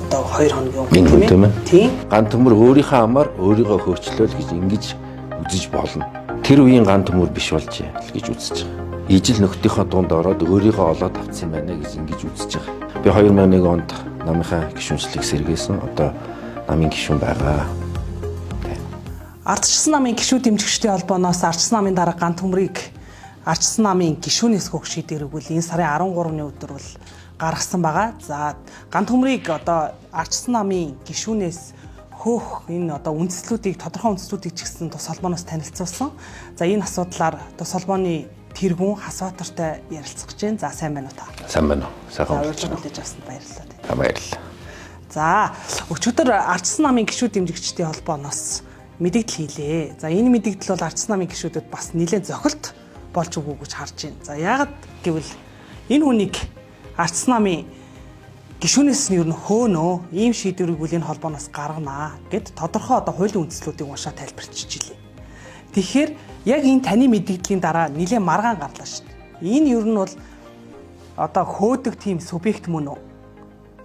Одоо 2 хоногийн өмнө, тийм ээ. Тийм. Ган төмөр өөрийнхөө амаар өөрийгөө хөөчлөөл гэж ингэж үзэж болно. Тэр үеийн ган төмөр биш болжээ л гэж үзэж байгаа. Ижил нөхдийнхөө дунд ороод өөрийгөө олоод авцсан байна гэж ингэж үзэж байгаа. Би 2001 онд намынхаа гишүүнчлэлийг сэргээсэн. Одоо намын гишүүн байгаа. Ардчсан намын гишүүд дэмжигчдийн холбооноос Ардчсан намын дарга ган төмрийг Ардчсан намын гишүүнээс хөөх шийдвэрийг үл энэ сарын 13-ны өдөр бол гаргасан байгаа. За, ган төмрийг одоо Ардчсан намын гишүүнээс хөөх энэ одоо үндслүүдийг, тодорхой үндслүүдийг ч гэсэн тус холбооноос танилцуулсан. За, энэ асуудлаар тус холбооны тэргүүн Хасбаатартай ярилцах гэж байна. За, сайн байна уу та? Сайн байна уу? Сайхан урилга хүлээж авсанд баярлалаа. Баярлалаа. За, өчигдөр Ардчсан намын гишүүд дэмжигчдийн холбооноос мэдэгдэл хийлээ. За, энэ мэдэгдэл бол Ардчсан намын гишүүдэд бас нэлээд зохилт болж өгөө гэж харж байна. За, яагаад гэвэл энэ хүнийг Ардчсан намын гишүүнээс нь ер нь хөөнөө, ийм шийдвэрийг үл энэ холбооноос гарганаа гэд тодорхой одоо хуулийн үндслүүдийг уншаа тайлбарчиж илээ. Тэгэхээр яг энэ таны мэдэгдлийн дараа нэлээд маргаан гарлаа шүү дээ. Энэ ер нь бол одоо хөөдөг тийм субъект мөн үү?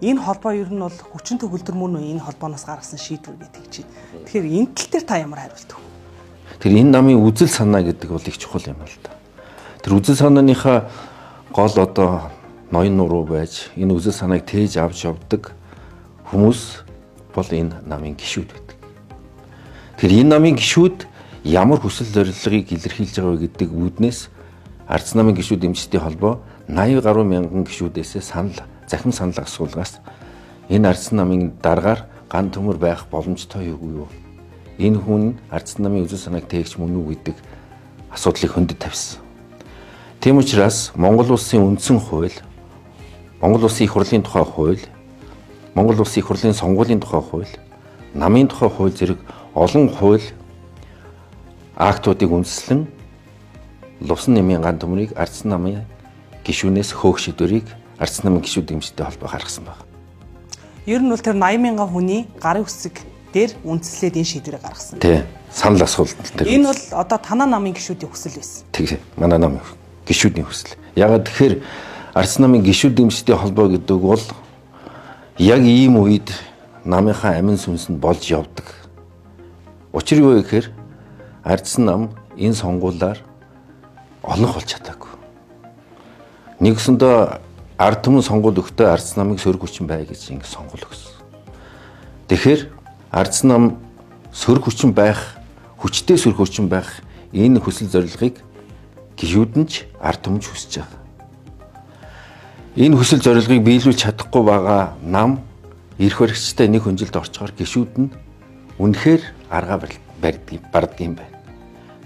Энэ холбоо ер нь бол хүчин төгөлдөр мөн үү? Энэ холбооноос гаргасан шийдвэр гэдэг чинь. Тэгэхээр энэ тал дээр та ямар хариулт өгөх вэ? Тэр энэ намын үзэл санаа гэдэг бол их чухал юм л да. Тэр үзэл санааныхаа гол одоо ноён нуруу байж энэ үзэл санааг тээж авч явдаг хүмүүс бол энэ намын гишүүд байдаг. Тэр энэ намын гишүүд ямар хүсэл зорилгыг илэрхийлж байгаа вэ гэдэг үүднээс Ардс намын гишүүд дэмжигчдийн холбоо 80 гаруй мянган гишүүдээсээ санал, захим санал асуулгаас энэ Ардс намын даргаар ган төмөр байх боломжтой юу юу? Энэ хүн Ардс намын үзэл санааг тээгч мөн үү гэдэг асуудлыг хөндөд тавьсан. Тийм учраас Монгол улсын үндсэн хууль, Монгол улсын их хурлын тухай хууль, Монгол улсын их хурлын сонгуулийн тухай хууль, намын тухай хууль зэрэг олон хууль актуудыг үндэслэн Лувсан нэмийн ган төмрийг Ардсан намын гишүүнээс хөөх шийдвэрийг Ардсан намын гишүүд дэмжигчтэй холбоо гаргасан байна. Ер нь бол тэр 80 мянган хүний гарын үсэг дээр үндэслээд энэ шийдвэрийг гаргасан. Тий. Санал асуулт тэр. Энэ бол одоо танаа намын гишүүдийн хүсэл байсан. Тэг. Манай намын гишүүдийн хүсэл. Ягаад тэгэхээр Ардсан намын гишүүд дэмжигчдийн холбоо гэдэг бол яг ийм үед намынхаа амин сүнс нь болж явдаг. Учир юу вэ гэхээр Ардсан нам энэ сонгуулиар олонх болж чадаагүй. Нэгсэндээ ард түмэн сонгуул өгтөө Ардсан намыг сөрөг хүчин бай гэж ингэ сонгуул өгсөн. Тэгэхээр Ардсан нам сөрөг хүчин байх, хүчтэй сөрөг хүчин байх энэ хүсэл зорилгыг гишүүд нь ч ард түмэн ч хүсэж байгаа. Энэ хүсэл зорилгыг биелүүлж чадахгүй байгаа нам эрх баригчтай нэг хөнжилд орчхоор гишүүд нь үнэхээр аргаа барьдаг барддаг юм байна.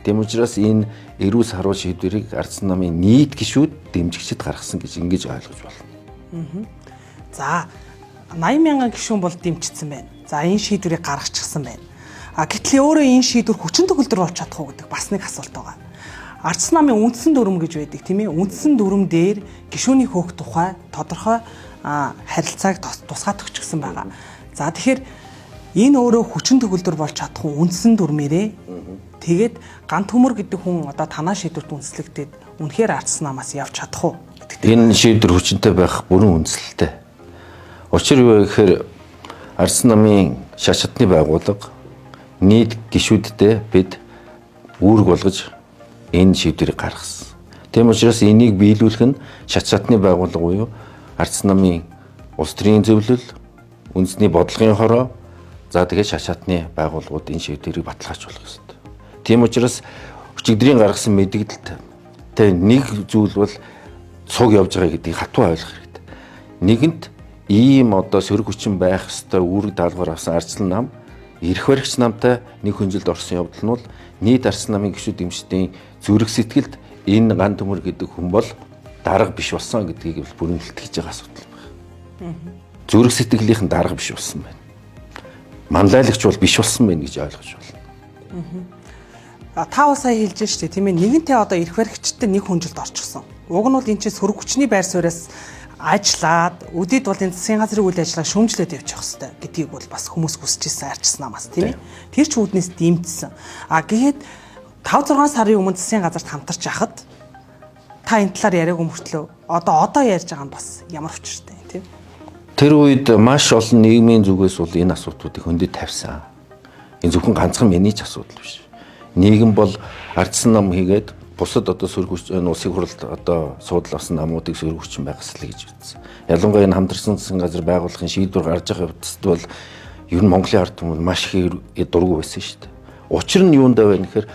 Тийм учраас энэ эрүүл саруул шийдвэрийг Ардсан намын нийт гишүүд дэмжигчд гаргасан гэж ингэж ойлгож байна. За, 80 мянган гишүүн бол дэмжигдсэн байна. За, энэ шийдвэрийг гаргачихсан байна. А гэтэл өөрөө энэ шийдвэр хүчин төгөлдөр болж чадах уу гэдэг бас нэг асуулт байгаа. Ардсан намын үндсэн дүрм гэж байдаг, тийм ээ. Үндсэн дүрм дээр гишүүний хөөх тухай тодорхой харилцааг тусгаад өгчихсөн байгаа. За, тэгэхээр энэ өөрөө хүчин төгөлдөр болж чадах уу үндсэн дүрмээрээ? Тэгээд ган төмөр гэдэг хүн одоо танаа шийдвэрт үндэслэгдээд үнэхээр Ардсан намаас явж чадах уу гэдэг. Энэ шийдвэр хүчинтэй байх бүрэн үндсэлтэй. Учир юу вэ гэхээр Ардсан намын шат шатны байгууллага нийт гишүүддээ бид үүрэг болгож энэ шийдвэрийг гаргасан. Тийм учраас энийг биелүүлэх нь шат шатны байгууллага буюу Ардсан намын улс төрийн зөвлөл, үндэсний бодлогын хороо, за тэгээд шат шатны байгууллагууд энэ шийдвэрийг баталгаажуулах ёстой. Тийм учраас өчигдрийн гаргасан мэдэгдэлд тэ нэг зүйл бол цуг явж байгаа гэдгийг хатуу ойлгох хэрэгтэй. Нэгэнт ийм одоо сөрөг хүчин байх ёстой үүрэг даалгавар авсан Ардсан нам эрх баригч намтай нэг хөнжилд орсон явдал нь бол нийт Ардсан намын гишүүд дэмжигчдийн зүрх сэтгэлд энэ ган төмөр гэдэг хүн бол дарга биш болсон гэдгийг бол бүрэн илтгэж байгаа асуудал байна. Зүрх сэтгэлийнхэн дарга биш болсон байна. Манлайлагч бол биш болсон байна гэж ойлгож байна. Та бас сая хэлж штэ, тийм ээ, нэгэнтээ одоо эрх баригчтай нэг хүнжилд орчихсон. Уг нь бол энэ чинь сөрөг хүчний байр сууриас ажиллаад өдөрт бол энэ засгийн газрын үйл ажиллагаа шүүмжлээд явчих хэвээр гэдгийг бол бас хүмүүс хүсэж ирсэн Ардсан намаас, тийм ээ. Тэр ч үүднээс дэмжсэн. А гэхэд 5 6 сарын өмнө засгийн газарт хамтарч яхад та энэ талаар яриаггүй мөртлөө одоо ярьж байгаа нь бас ямар учиртай, тийм. Тэр үед маш олон нийгмийн зүгээс бол энэ асуудлуудыг хөндөд тавьсан. Энэ зөвхөн ганцхан миний ч асуудал биш. Нийгэм бол ардсан нам хийгээд бусад одоо сөрөг хүч улсын хурлд одоо суудал авсан намуудыг сөрөг хүчин байгаслаа гэж үзсэн. Ялангуяа энэ хамтарсан засгийн газар байгуулахын шийдвэр гарч байгаа явцад бол ер нь Монголын ард түмэн маш их дургүй байсан шүү дээ. Учир нь юунд вэ гэхээр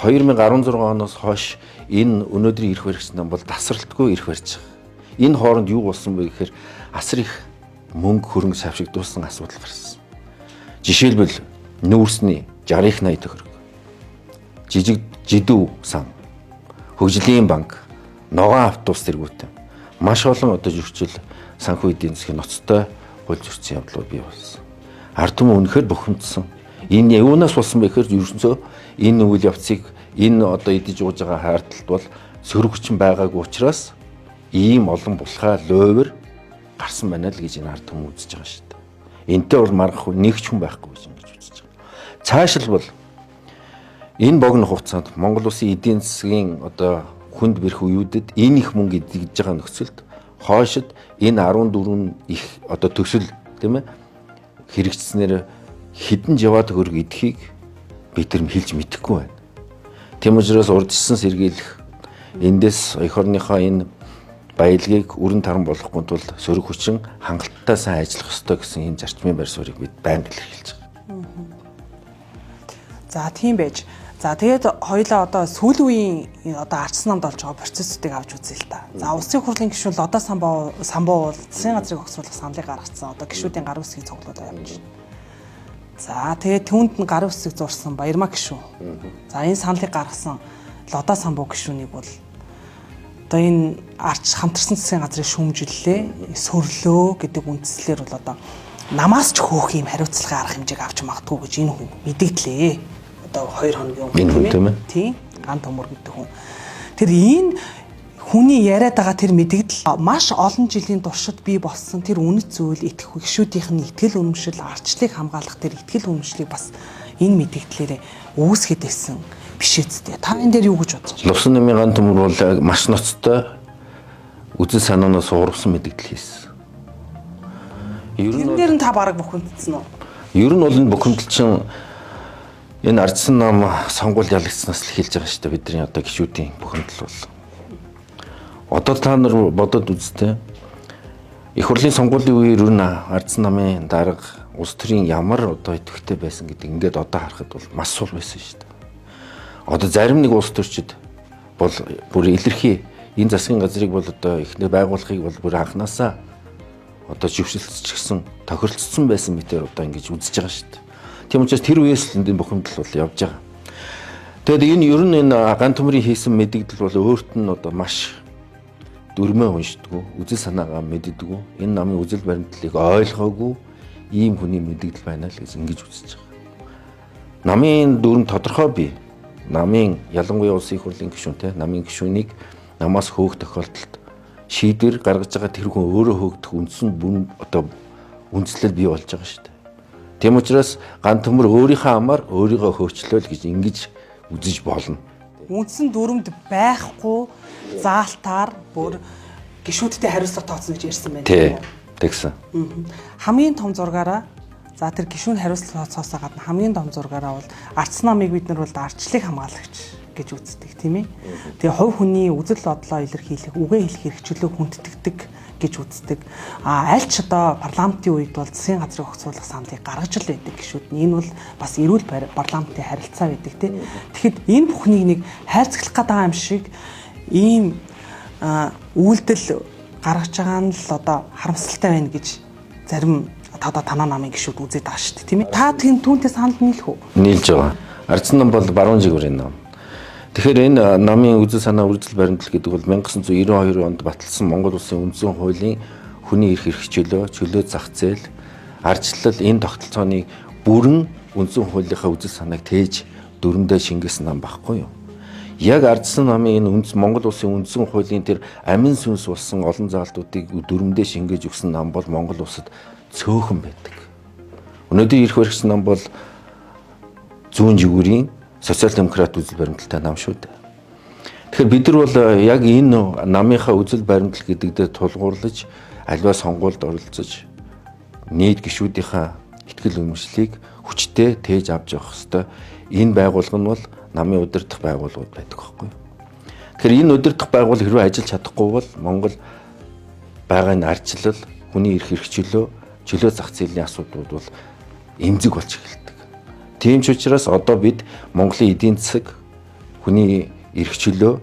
2016 оноос хойш энэ өнөөдрийн эрх баригч нам бол тасралтгүй эрх барьж байгаа. Энэ хооронд юу болсон бэ гэхээр асар их мөнгө хөрөнгө савшигдуулсан асуудал гарсан. Жишээлбэл нүүрсний 60 80 төгрөг, жижиг жидүү сан, хөгжлийн банк, ногоон автобус тэргүүтэн маш олон одоо зөрчил санхүү эдийн засгийн ноцтой хууль зөрчсөн явдлууд бий болсон. Ард түмэн үнэхээр бухимдсан. Энэ юунаас болсон бэ гэхээр ерөнхийдөө энэ үйл явцыг энэ одоо идэж ууж байгаа хаардалт бол сөрөг хүчин байгаагүй учраас ийм олон булхай луйвар гарсан байна л гэж энэ ард түмэн үзэж байгаа шүү дээ. Энтэй бол маргах нэг ч хүн байхгүй гэж ингэж үзэж байгаа. Цаашил бол энэ богино хугацаанд Монгол улсын эдийн засгийн одоо хүнд бэрх үеүүдэд энэ их мөнгө идэгдэж байгаа нөхцөлд хойшид энэ 14 их одоо төсөл тийм ээ хэрэгжснээр хэдэн жаваа төгрөг идэхийг бид нар хэлж мэдэхгүй байна. Тийм учраас урдчилсан сэргийлэх эндээс эх орныхоо энэ баялагийг өрн таран болгохгүй тул сөрөг хүчин хангалттай сайн ажиллах ёстой гэсэн энэ зарчмын байр суурийг бид байнга илэрхийлж байгаа. За тийм байж. За тэгээд хоёлаа одоо сүүлийн үеийн одоо ардсан намд болж байгаа процессуудыг авч үзье л та. За улсын хурлын гишүүн Лодо Самбоо бол засгийн газрыг хогсруулах саналыг гаргацсан. Одоо гишүүдийн гар үсгийг цуглуулаад явж байна. За тэгээд түүнд нь гар үсгийг зурсан Баярмаа гишүүн. За энэ саналыг гаргасан Лодо Самбоо гишүүнийг бол одоо энэ арч хамтарсан засгийн газрыг шүүмжиллээ, сөрлөө гэдэг үндслээр бол одоо намаас ч хөөх юм хариуцлагын арга хэмжээг авч магадгүй гэж энэ хүн мэдэгдлээ. Одоо 2 хоногийн өмнө тийм ээ. Тийм, ган төмөр гэдэг хүн. Тэр энэ хүний яриад байгаа тэр мэдэгдэл маш олон жилийн туршид бий болсон тэр үнэт зүйл итгэх гишүүдийнх нь итгэл үнэмшил, ардчлалыг хамгаалах тэр итгэл үнэмшлийг бас энэ мэдэгдлээрээ үүсгэд байсан биш үсттэй. Та энэ дээр юу гэж бодож байна? Лувсан намын ган төмөр бол маш ноцтой үзэл санаанаас урвсан мэдэгдэл хийсэн. Ер нь та бараг бухимдсан уу? Ер нь бол энэ бухимдал чинь энэ ардсан нам сонгуульд ялагдсанаас л хэлж байгаа шүү дээ. Бидний одоо гишүүдийн бухимдал бол. Одоо та нар бодод үзтээ. Их хурлын сонгуулийн үеэр ер нь ардсан намын дарга улс төрийн ямар одоо идэвхтэй байсан гэдэг ингээд одоо харахад бол маш сул байсан шүү дээ. Одоо зарим нэг улс төрчид бол бүр илэрхий энэ засгийн газрыг бол одоо эхнэр байгуулахыг бол бүр анханасаа одоо жившилцчихсэн, тохиролцсон байсан мэтээр одоо ингэж үзэж байгаа шүү дээ. Тийм учраас тэр үеэс л энэ бухимдал бол явж байгаа. Тэгэд энэ ер нь энэ ган төмрийн хийсэн мэдэгдэл бол өөрт нь одоо маш дүрмээ уншдаггүй, үзэл санаагаа мэддэггүй, энэ намын үзэл баримтлалыг ойлгоогүй ийм хүний мэдэгдэл байна л гэж ингэж үзэж байгаа. Намын дүрэм тодорхой бий. Намын ялангуяа улсын их хурлын гишүүнтэй намын гишүүнийг намаас хөөх тохиолдолд шийдвэр гаргаж байгаа тэр хүн өөрөө хөөгдөх үндсэн бүрэн одоо үндслэл бий болж байгаа шүү дээ. Тийм учраас ган төмөр өөрийнхөө амаар өөрийгөө хөөчлөө л гэж ингэж үзэж болно. Үндсэн дүрмд байхгүй заалтаар бүр гишүүдтэй хариуцлага тооцно гэж ярьсан байна. Тий. Тэгсэн. Хамгийн том зургаараа за тэр гишүүн хариуцлага тооцоосоо гадна хамгийн том зургаараа бол ардсан намыг бид нар бол ардчлалыг хамгаалагч гэж үздэг тийм ээ. Тэгээ хувь хүний үзэл бодлоо илэрхийлэх, үгээ хэлэх эрх чөлөөг хүндэтгдэг гэж үздэг. А аль ч одоо парламентын үед бол засгийн газрыг хогцруулах саналыг гаргаж л байдаг гişүүд нь. Энэ бол бас эрүүл парламентын харилцаа байдаг тийм. Тэгэхэд энэ бүхнийг нэг хайрцаглах гээд байгаа юм шиг ийм үйлдэл гаргаж байгаа нь л одоо харамсалтай байна гэж зарим одоо танаа намын гишүүд үзээд байгаа шүү дээ тийм ээ. Та тийм түүнтэй санал нийлэх үү? Нийлж байгаа. Ардсан нам бол баруун жигүүрийн нам. Тэгэхээр энэ намын үзэл санаа үржил баримтлал гэдэг бол 1992 онд баталсан Монгол улсын үндсэн хуулийн хүний эрх эрх чөлөө, чөлөө зах зээл, ардчлал энэ тогтолцооны бүрэн үндсэн хуулийнхаа үзэл санааг тээж дүрмдээ шингээсэн нам багхгүй юу? Яг ардсан намын энэ үндэс Монгол улсын үндсэн хуулийн тэр амин сүнс болсон олон заалтуудыг дүрмдээ шингээж өгсөн нам бол Монгол улсад цөөхөн байдаг. Өнөөдөр ирэх баригч нам бол зүүн жигүүрийн социал демократ үзэл баримталтай нам шүү дээ. Тэгэхээр бид нар бол яг энэ намынхаа үзэл баримтлал гэдэг дээр тулгуурлаж альва сонгуульд оролцож нийт гишүүдийнхаа итгэл үнэмшлийг хүчтэй тээж авч явах ёстой. Энэ байгууллага нь бол намын удирдах байгууллагууд байдаг байхгүй юу? Тэгэхээр энэ удирдах байгууллага хэрвээ ажиллаж чадахгүй бол Монгол байгаа энэ ардчлал, хүний эрх эрхчлөө, чөлөө зах зээлийн асуудлууд бол эмзэг болж эхэлдэг. Тийм ч учраас одоо бид Монголын эдийн засаг, хүний эрх чөлөө,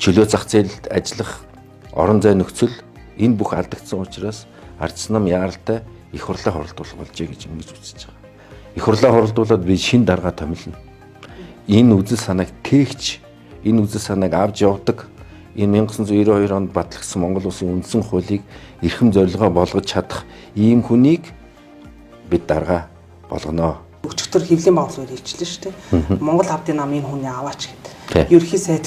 чөлөө зах зээлд ажиллах орон зай нөхцөл энэ бүх алдагдсан учраас ардчсан нам яаралтай их хурлаа хуралдуулах болжээ гэж ингэж үзэж байгаа. Их хурлаа хуралдуулаад би шин даргаа томилно. Энэ үзэл санааг тээгч, энэ үзэл санааг авч явдаг энэ 1992 онд батлагдсан Монгол Улсын үндсэн хуулийг эрхэм зорилгоо болгож чадах ийм хүнийг бид дарга болгоно. Өчигдөр хэвлэлийн байгууллагаар хэлчихлээ шүү дээ. Монгол Ардын нам энэ хүний аваач гэд. Ерөнхий сайд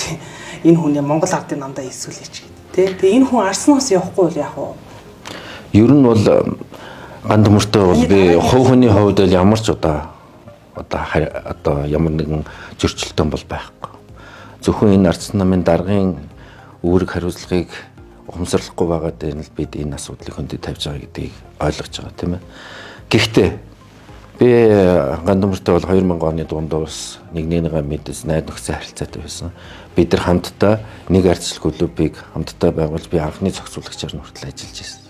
энэ хүний Монгол Ардын намдаа эсвэлээч гэд. Тэ. Тэгээ энэ хүн арснаас явахгүй бол яах вэ? Ер нь бол ганд мөртөө бол би хувь хүний хувьд бол ямар ч одоо ямар нэгэн зөрчилтөн бол байхгүй. Зөвхөн энэ ардсан намын даргын үүрэг хариуцлагыг ухамсарлахгүй байгаа дээр нь л бид энэ асуудлыг хөндөд тавьж байгаа гэдгийг ойлгож байгаа, тийм ээ. Гэхдээ би ганд мөртөө бол 2000 оны дундаас нэг нэгнийгээ мэдээс найд нөхцөл харилцаатай байсан. Бид нар хамтдаа нэг ардчлал клубыг хамтдаа байгуулж би анхны зохицуулагчаар нь хүртэл ажиллаж байсан.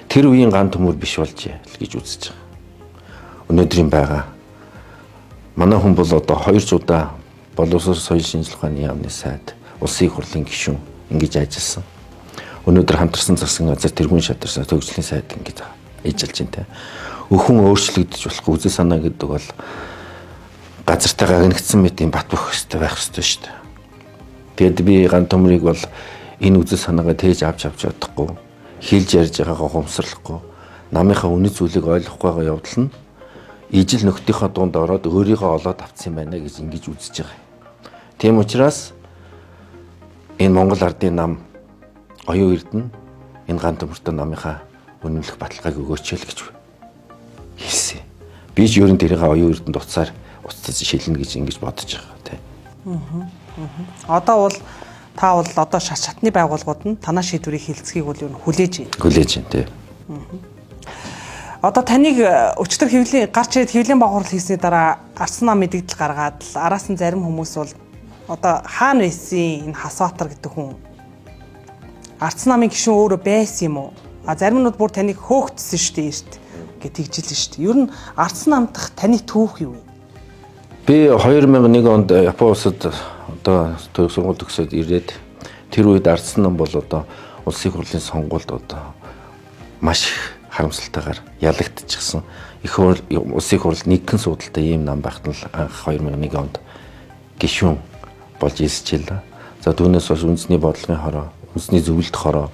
Тэр үеийн ган төмөр биш болжээ л гэж үзэж байгаа. Өнөөдрийн байгаа манай хүн бол одоо 2 ч удаа боловсрол соёл шинжилгээ ухааны яамны сайд, улсын их хурлын гишүүн ингэж ажилласан. Өнөөдөр хамтарсан засгийн газар тэргүүн шатарсан төгслийн сайд ингэж ажиллаж байна те. Өхөн өөрчлөгдөж болохгүй, үзэл санаа гэдэг бол газартаа гагнагдсан мэт юм бат бөх өстэй байх ёстой шүү дээ. Тэгэд би ган төмрийг бол энэ үзэл санаагаа тээж авч чадахгүй, хэлж ярьж байгаагаа ухамсарлахгүй, намынхаа үнэт зүйлийг ойлгохгүй байгаа явдал нь ижил нөхдийнхөө дунд ороод өөрийгөө олоод авцсан юм байна гэж ингэж үзэж байгаа. Тийм учраас энэ Монгол Ардын нам оюун эрдэнэ энэ ган төмөртөө намынхаа үнэмлэх баталгааг өгөөч л гэж хэлсэн. Би ч ер нь тэрийг оюун эрдэнэд уцаар уцтаж шилнэ гэж ингэж бодож байгаа тий. Одоо бол та бол одоо шат шатны байгууллагууд нь танаа шийдвэрийг хилцгийг бол юу хүлээж байна. Хүлээж байна тий. Одоо таныг өчтөр хэвлэлийн гарч ирээд хэвлэлийн байгууллага хийсний дараа арсан нам мэдэгдэл гаргаад л араас нь зарим хүмүүс бол одоо хаана байсан энэ Хасбаатар гэдэг хүн Арцсан намын гишүүн өөрөө байсан юм уу? А зарим нь бүр таныг хөөгдсөн шүү дээ эрт гэж тэгжилсэн шүү дээ. Ер нь Арцсан намдах таны түүх юу вэ? Би 2001 онд Япон улсад одоо төгс сургууль төгсөөд ирээд тэр үед Арцсан нам бол одоо улсын хурлын сонгуульд одоо маш их харамсалтайгаар ялагдчихсан. Их хурл улсын хурл нэгэн суудалтай ийм нам байхад нь анх 2001 онд гишүүн болж элсчихлээ. За түүнээс хойш үндэсний бодлогын хороо, үндэсний зөвлөлт хороо,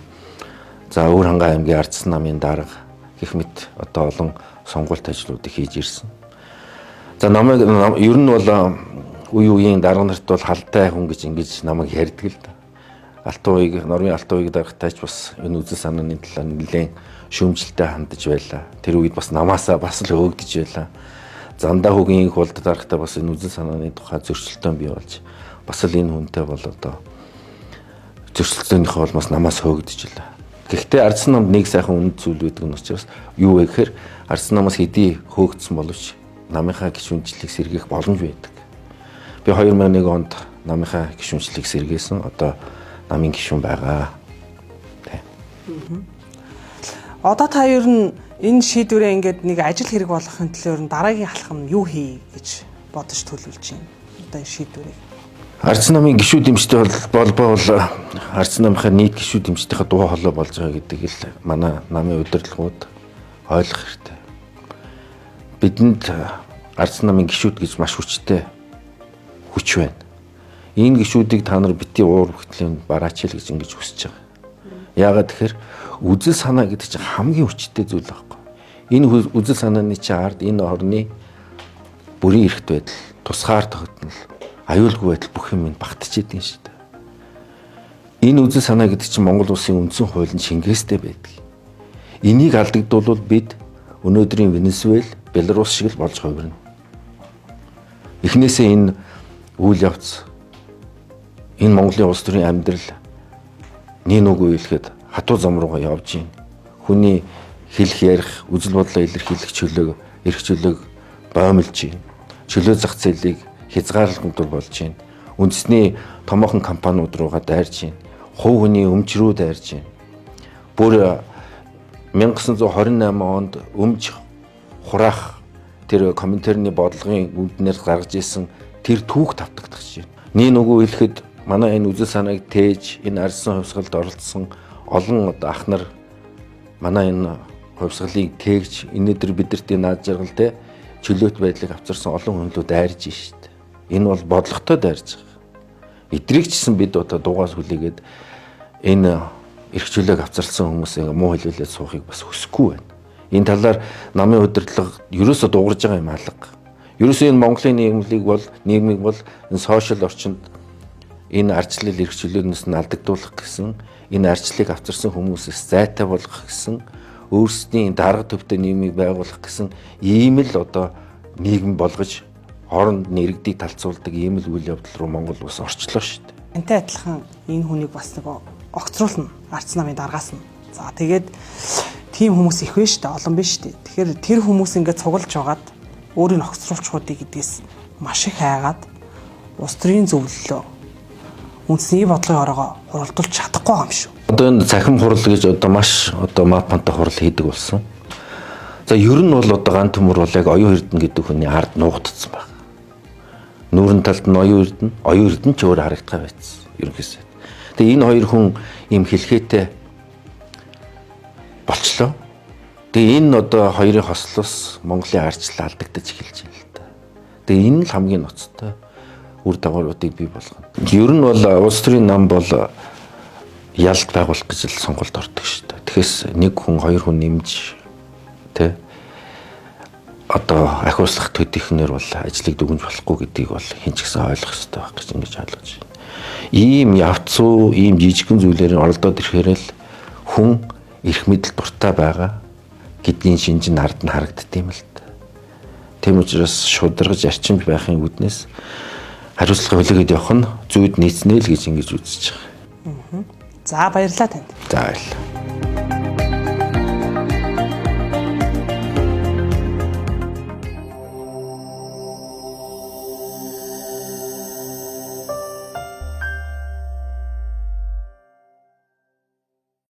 за Өвөр хангай аймгийн Ардсан намын дарга гэх мэт одоо олон сонгуульт ажлуудыг хийж ирсэн. За намайг ер нь бол үе үеийн дарга нарт бол халтай хүн гэж ингэж намайг ярьдаг л да. Алтан уяг, нормын алтан уяг даргатай ч бас энэ үзэл санааны талаар нэлээд шүүмжлэлтэй хандаж байлаа. Тэр үед бас намаасаа бас л хөөгдөж байлаа. Зандаа хөгийн их болд даргатай бас энэ үзэл санааны тухай зөрчилтөө бий болж бас л энэ хүнтэй бол одоо зөрчилдөөнийхөө бол бас намаас хөөгдөж байлаа. Гэхдээ Ардсан намд нэг сайхан үнэт зүйл байдаг нь учраас юу вэ гэхээр Ардсан намаас хэдий хөөгдсөн боловч намынхаа гишүүнчлэлийг сэргээх боломж байдаг. Би 2001 онд намынхаа гишүүнчлэлийг сэргээсэн. Одоо намын гишүүн байгаа. Тэ. Одоо та ер нь энэ шийдвэрээ ингээд нэг ажил хэрэг болгохын төлөө ер нь дараагийн алхам нь юу хий гэж бодож төлөвлөж байна? Одоо энэ шийдвэрийг. Ардсан намын гишүүд дэмжтэй бол Ардсан намынхаа нийт гишүүд дэмжтэйхээ дуу хоолой болж байгаа гэдгийг л манай намын удирдлагууд ойлгох хэрэгтэй. Бидэнд Ардсан намын гишүүд гэж маш хүчтэй хүч байна. Энэ гишүүдийг та нар бити уур бүхтлийн бараач л гэж ингэж хүсэж байгаа. Яагаад тэгэхээр үзэл санаа гэдэг чинь хамгийн хүчтэй зүйл байхгүй. Энэ үзэл санааны чинь ард энэ орны бүрийн эрхт байдал, тусгаар тогтнол, аюулгүй байдал бүх юм энэ багтж идэв шүү дээ. Энэ үзэл санаа гэдэг чинь Монгол улсын үндсэн хуулийн шингээстэй байдаг. Энийг алдагдвал бид өнөөдрийн Венесуэл, Беларус шиг л болж хувирна. Эхнээсээ энэ үйл явц энэ Монголын улс төрийн амьдрал нэг нүгөө хэлэхэд хатуу зам руугаа явж байна. Хүний Хэлэх ярих, үзэл бодлоо илэрхийлэх чөлөөг, эрх чөлөөг боомлж байна. Чөлөө зах зээлийг хязгаарлалтгүй болж байна. Үндэсний томоохон компаниуд руугаа дайрж байна. Хувь хүний өмч рүү дайрж байна. Бүр 1928 онд өмч хураах тэр Коминтерны бодлогын үүднээр гаргаж исэн тэр түүх тавтагдах чинь. Нэг нөгөө хэлэхэд манай энэ үзэл санааг тээж энэ арьсан хувьсгалд оролцсон олон одоо ах нар манай энэ хувьсгалыг тээгч энэ өдөр бидэрт энэ наад жаргал те чөлөөт байдлыг авчирсан олон хүнлүүд дайрж шít. Энэ бол бодлоготой дайрж байгаа. Эдрийг ч гэсэн бид одоо дугаас хүлээгээд энэ эрх чөлөөг авчирсан хүмүүс ингээ муу хэлүүлээд суухыг бас хүсэхгүй байна. Энэ талаар намын удирдлага ерөөсө дуугарж байгаа юм алга. Ерөөсөө энэ Монголын нийгмийг бол энэ сошиал орчинд энэ ардчлал эрх чөлөөнөөс нь алдагдуулах гэсэн, энэ ардчлалыг авчирсан хүмүүсээс зайтай болгох гэсэн, өөрсдийн дарга төвтэй нийгмийг байгуулах гэсэн ийм л одоо нийгэм болгож хооронд нь иргэдийг талцуулдаг ийм л үйл явдал руу Монгол улс орчлоо шүү дээ. Энтэй адилхан энэ хүнийг бас нэг огцруулна арц намын даргаас нь. За тэгээд тийм хүмүүс их вэ шүү дээ, олон биш шүү дээ. Тэгэхээр тэр хүмүүс ингээд цуглаж байгаад өөрийг нь огцруулчихуудыг гэдгээс маш их айгаад улс төрийн зөвлөлөө үндэсний бодлогын ороогоо хуралдуулж чадахгүй байгаа юм шүү. Одоо энэ цахим хурал гэж одоо маш одоо мапантай хурал хийдэг болсон. За ер нь бол одоо ган төмөр бол яг оюун эрдэнэ гэдэг хүний ард нуугдсан байна. Нүүрэн талд нь оюун эрдэнэ, оюун эрдэнэ ч өөр харагдгаа байсан ерөнхийдөө. Тэгээ энэ хоёр хүн ийм хэлхээтэй болчлоо. Тэгээ энэ одоо хоёрын хослоос Монголын ардчлал алдагдаж эхэлж байна л да. Тэгээ энэ л хамгийн ноцтой үр дагавруудыг бий болгоно. Ер нь бол улс төрийн нам бол ялт байгуулах гэж л сонголт ордог шүү дээ. Тэгэхээс нэг хүн, хоёр хүн нэмж тэ одоо ахиуслах төдийхнэр бол ажлыг дүгнж болохгүй гэдгийг бол хэн ч гэсэн ойлгох ёстой байх гэж ингэж ойлгож байна. Ийм явцуу, ийм жижигхэн зүйлээр оролдоод ирэхээр л хүн эрх мэдэл дуртай байгаа гэдгийн шинж нь ард нь харагддаг юм л та. Тийм учраас шударгаж арчимж байхын үүднээс хариуцлага хүлээгээд явах нь зүйд нийцнэ л гэж ингэж үзэж байгаа. За баярлалаа танд. За баярлалаа.